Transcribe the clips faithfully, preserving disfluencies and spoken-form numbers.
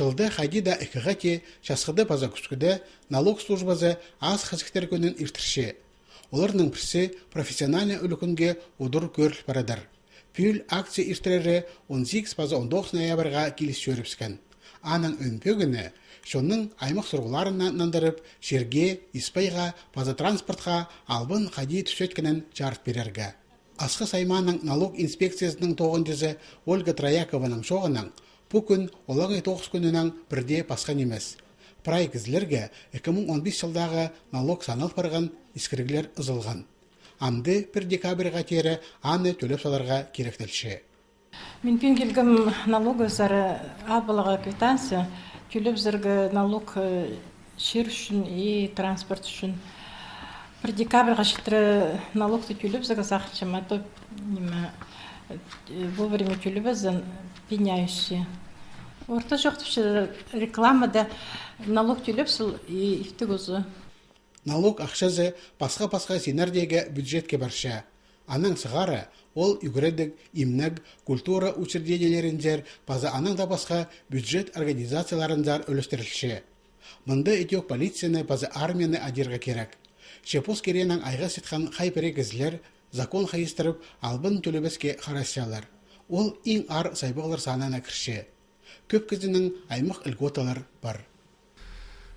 Чылда хайди даа ікі хати, часхыда паза кӱскӱде, налог службазы ас хазыхтар кӱнін иртірче. Оларның пірсі профессиональный ӱлӱкӱнге удур кӧріл парадыр. Пӱӱл акция иртірері он сигіс паза он тоғыс ноябрьға киліс чӧрібіскен. Аның ӧӧн пӧгіні — чонның аймах сурығларына нандырып, чирге, испайға паза транспортха албан хайди тӱсчеткенін чарыт пирерге. Асхыс аймааның налог инспекциязының тоғынҷызы Ольга Троякованың чооғынаң, пу кӱн олаңай тоғыс кӱнінең пірдее пасха нимес. Прай кізілерге ікі муң он пис чылдағы налог санал парған, искіріглер ызылған. Амды пір декабрьға теере аны тӧлеп саларға киректелче. Мин пӱӱн килгем налоговыйзар алып аларға квитанция, тӧлебізерге налог, э, чир ӱчӱн и транспорт ӱчӱн. Пір декабрьға читіре налогты тӧлебізерге сағынчам, а то, ниме, э, вовремя тӧлебезең, пеняющие. Орта чоохтапча, рекламада налог тӧлеп сал и ифтіг узы. Налог ахчазы пасха-пасха синнердегі бюджетке парча. Анаң сығара ол ӱгредіг, имнег, культура учреждениелерінзер паза анаң даа пасха бюджет организацияларынзар ӱлестірілче. Мында ідӧк полицияны паза армияны адирға кирек. Че пос киренең айғас итхан хай пірее кізілер закон хайыстырып, албан тӧлебеске харасчалар. Ол иң аар сайбағлар санына кірче. Кӧп кізінің аймах льготалар пар.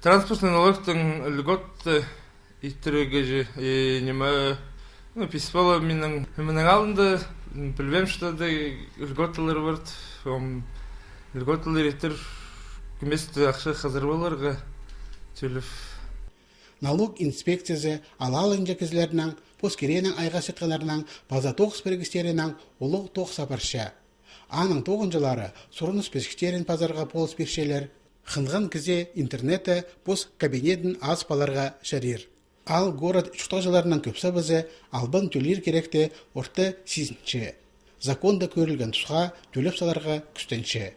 Транспортный налогтың льгота иртірерге чи, и, ниме, ну, пис пала минің, минің алнында, м, пілбеем, что да льготалар пар, м, льготалар иртір, кӧместе ахча хазыр поларға тӧлеп. Налог инспекциязы алалынҷа кізілернең, пос киренең айғас итханнарнаң паза тоғыс пірігістерінең улуғ тоғыс апарча. Аның тоғынҷылары сурыныс пісіктерін пазарға полыс пирчелер, хынған кізі интернетте пос кабинетін азып аларға чарир. Ал город чуртағҷыларының кӧп сабазы албан тӧлир киректі орта сизінче. Законда кӧрілген тусха тӧлеп саларға кӱстенче.